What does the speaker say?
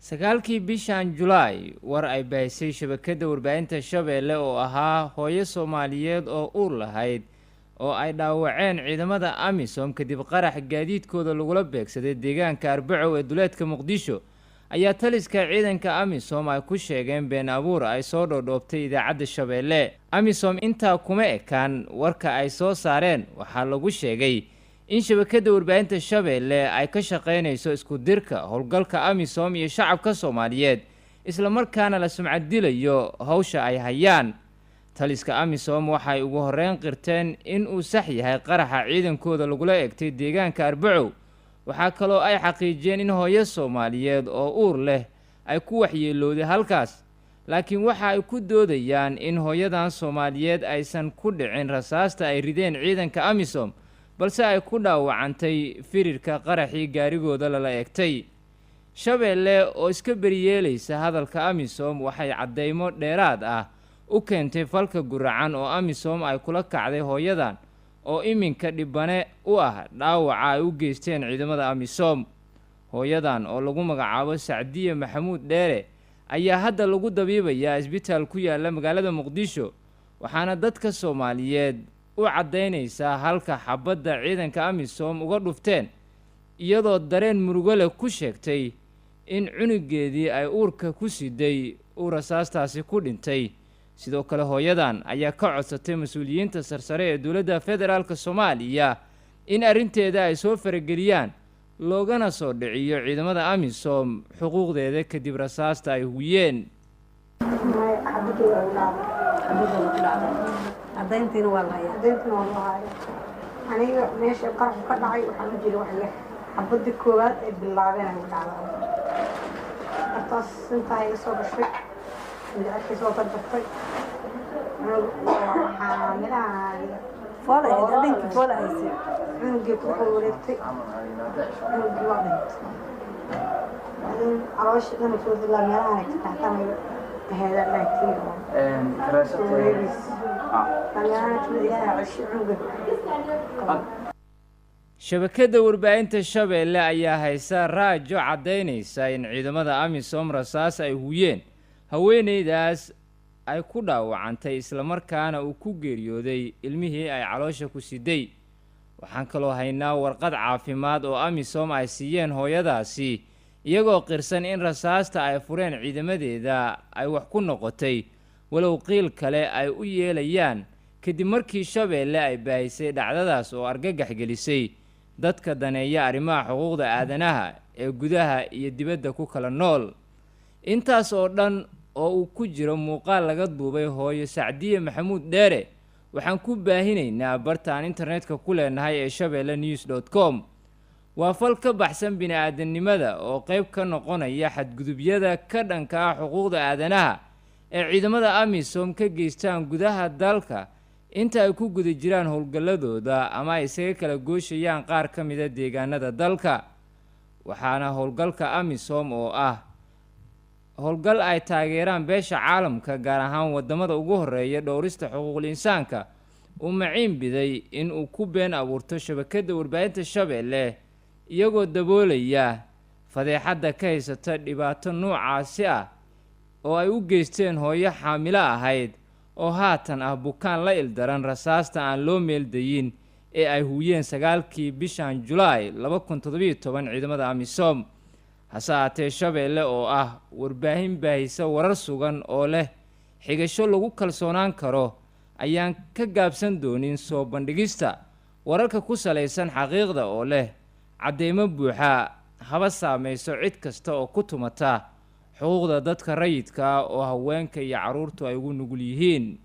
9-kii bishan Julaay, war ay baahisay shabakadda warbaahinta Shabeelle oo ahaa hooyo Soomaaliyeed oo uur lahayd oo ay dhaawaceen ciidamada AMISOM kadib qarax gaadiidkooda lagula beegsaday deegaanka Arbacow ee duleedka Muqdisho, ayaa taliska ciidanka AMISOM ay ku sheegeen been abuur ay soo dhoodhoobtay idaacadda Shabeelle. AMISOM intaa kuma ekaan. Warka ay soo saareen waxaa lagu sheegay in shabakadda warbaahinta Shabeelle ay ka shaqeynayso isku dirka howlgalka AMISOM iyo shacabka Soomaaliyeed, islamarkaana la sumcad dilayo howsha ay hayaan. Taliska AMISOM waxay ugu horeyn qirteen in uu sax yahay qaraxa ciidankooda lagula egtay deegaanka Arbacow. Waxaa kaloo ay xaqiijiyeen in hooyo Soomaaliyeed oo uur leh ay ku waxyeelowday halkaas, laakiin waxa ay ku doodayaan in hooyadan Soomaaliyeed aysan ku dhicin rasaasta ay rideen ciidanka AMISOM, balse ay ku dhaawacantay firirka qaraxii gaarigooda lala egtay. Shabeelle oo iska beriyeelaysa hadalka AMISOM waxay caddeymo dheeraad ah u keentay falka guracan oo AMISOM ay kula kacday hooyadan oo iminka dhibane u ah dhaawaca ay u geysteen ciidamada AMISOM. Hooyadan oo lagu magacaabo Sacdiye Maxamuud Dheere ayaa hadda lagu dabiibayaa isbitaal ku yaala magaalada Muqdisho, waxaana dadka Soomaaliyeed u caddaynaysaa halka xabadda ciidanka AMISOM uga dhufteen, iyadoo dareen murugo leh ku sheegtay in cunugeedii ay uurka ku siday uu rasaastaasi ku dhintay. Sidoo kale hooyadan ayaa ka codsatay mas-uuliyiinta sarsare ee dowladda federaalk Soomaaliya in arrinteeda ay soo farageliyaan, loogana soo dhiciyo ciidamada AMISOM xuquuqdeeda kadib rasaasta ay huwiyeen. Cadayntiina waa la hayaa. Cadayntiina waa la hayaa. Aniga meesha qaraxu ka dhacay waxaan u jiray wax yar, xabadii koowaad ay bilaabeen ay dhacday. Hortaas intaa iga soo gashay, mindhicirkii soo jarjartay. Xaamilaha Fool ahayd habeenkii, fool haysay. Cunugii ku wareegtay, cunugii waa dhintay. Caloosha dhan soo ilaa meelahan ay ka taxtan aheeda laakiin oo soo wareegaysa meelahan timid. Ilaaha ceshay cunuga. Shabakadda warbaahinta Shabeelle ayaa haysa raajo caddaynaysa in ciidamada AMISOM rasaas ay huuyeen haweeneydaas ay ku dhaawacantay, islamarkaana uu ku geeriyooday ilmihii ay caloosha ku siday. Waxaan kaloo haynaa warqad caafimaad oo AMISOM ay siiyeen hooyadaasi, iyagoo qirsan in rasaasta ay fureen ciidamadeeda ay wax ku noqotay, walow qiil kale ay u yeelayaan kadib markii Shabeelle ay baahisay dhacdadaas oo argagax gelisay dadka daneeya arrimaha xuquuqda aadanaha ee gudaha iyo dibadda ku kala nool. Intaas oo dhan oo uu ku jiro muuqaal laga duubay hooyo Sacdiye Maxamuud Dheere waxaan ku baahinaynaa barta aan internetka ku leenahay ee Shabeelle News com. Waa fal ka baxsan bini-aadamnimada oo qeyb ka noqonaya xadgudubyada ka dhanka ah xuquuqda aadanaha ee ciidamada AMISOM ka geystaan gudaha dalka inta ay ku guda jiraan howlgalladooda ama ay isaga kala gooshayaan qaar ka mida deegaanada dalka. Waxaana howlgalka AMISOM oo ah howlgal ay taageeraan beesha caalamka, gaar ahaan wadamada ugu horeeya dhowrista xuquuqul insaanka, uu maciin biday in uu ku been abuurto shabakadda warbaahinta Shabeelle, iyagoo daboolaya fadeexadda ka haysata dhibaato noocaasi ah oo ay u geysteen hooyo xaamilo ahayd oo haatan ah bukaan la ildaran rasaasta aan loo meeldayin ee ay huuyeen 9-kii bishan Julaay 2017 ciidamada AMISOM. Hase ahaatee Shabeelle oo ah warbaahin baahisa warar sugan oo leh xigasho lagu kalsoonaan karo ayaan ka gaabsan doonin soo bandhigista wararka ku salaysan xaqiiqda oo leh cadeymo buuxa, haba saameyso cid kasta oo ku tumata xuquuqda dadka rayidka ah oo haweenka iyo carruurtu ay ugu nugul yihiin.